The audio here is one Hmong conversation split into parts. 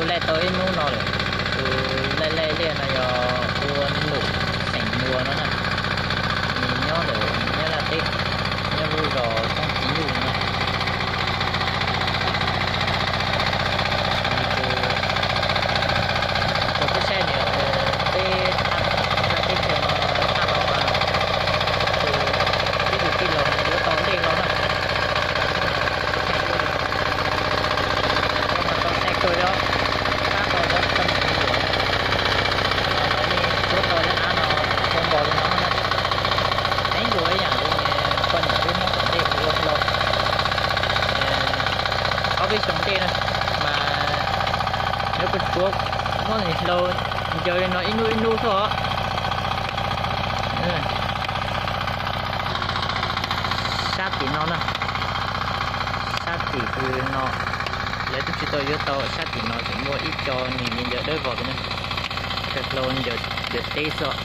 Laij tau ib hnub no lawm, tus laij laij liaj no yog ua Num xeem Muas no na, nws nyob ntawm Nyab Laj teb, nyob lub zos Toob Ci Nyuj no. Tus peb saib nws peb thaj teb chaws no, thaj no mas tus peb tus tij laug yuav tau ntej no na. Tau saib kawg li, tab tom tau txog tus yuav, lawv yeej yuav tau zaj dab no zoo nkaus li no na. Yeej yuav ib yam li poj niam wb Hmoob tom ntej ua hlau, ob peb xyoos ntej na, mas yuav tsuav muab nws hlau ncaws li no ib hnub ib hnub xwb os. Sab tim no na, sab tim no, lawv twb tsis tau yuav tau, sab tim no tseem muaj ib co nws ncaws dawb vog tim no, khaws hlau ncaws teb xwb os.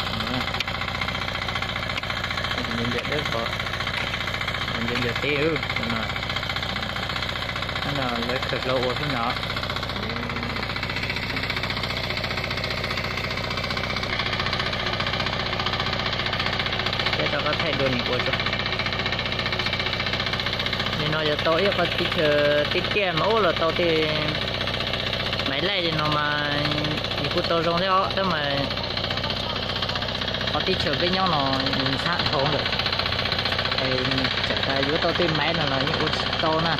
Ncaws dawb vog, ncaws teb, lawv khaws hlau ua xwb no. Thiab rov qab thaij dua nws ua tso. Nim no yuav tau ib qho teb chaws tiaj tiaj mas ub los tau tej maiv laij li no mas nws kuj tau zoo thiab os, tab mas qhov teb chaws peb nyob no nws ntxhab dhau lawm. Txawm tas yuav tau tej maiv no los yeej ua tsis tau na.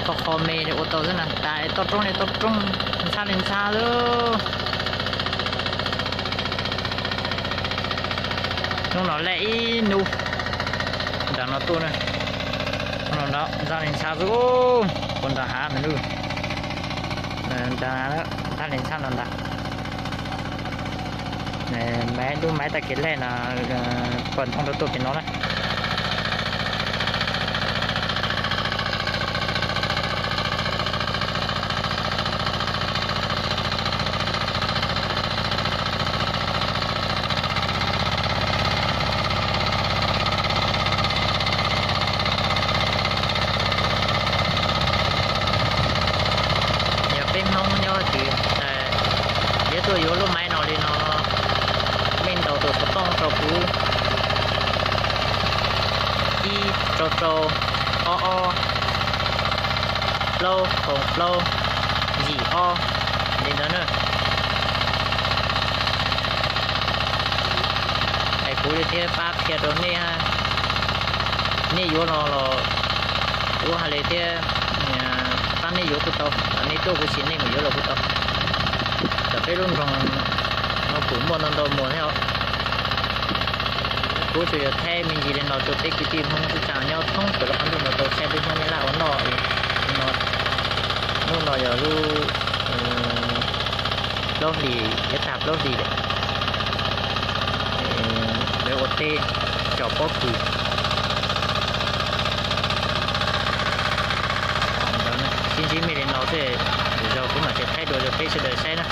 Qhov qhov me li ua tau xwb na, tas toj roob li toj roob, ntxhab li ntxhab xwb. Hnub no laij ib hnub nram no tuaj na, hnub no ntxhab li ntxhab xwb, puag nram hav ntawd, ntxhab li ntxhab no ntag. Maiv, lub maiv tag kev laij no, pom ntoo rau tuaj pem no na. Yog peb Hmoob nyob twg, yog tuaj yuav lub maiv no li no, mej ntaus tus xov tooj rau kuv, ib rau rau, ob ob, plaub rau plaub, yim ob, li ntawd na. Es kuv li thiaj pab qhia rau nej, nej yuav no los kuv hais li thiab, pab nej yuav kuj tau, nej tuaj kuv sim nej mus yuav los kuj tau. Tam peb lub nroog no kuj muaj ntau ntau muas thiab os. Kuv tsuas yog thaij me ntsis li no rau peb kwv tij Hmoob teb chaws nyob thoob plaws lub qab ntuj no tau saib peb Hmoob Nyab Laj ua noj. Hnub no yog lub plaub hlis, yuav tag plaub hlis lawm. Lawv ua teb tso pob kws. Sib ntsib me li no xwb, lwm zaug kuv mam tseem thaij dua rau peb sawv daws saib na.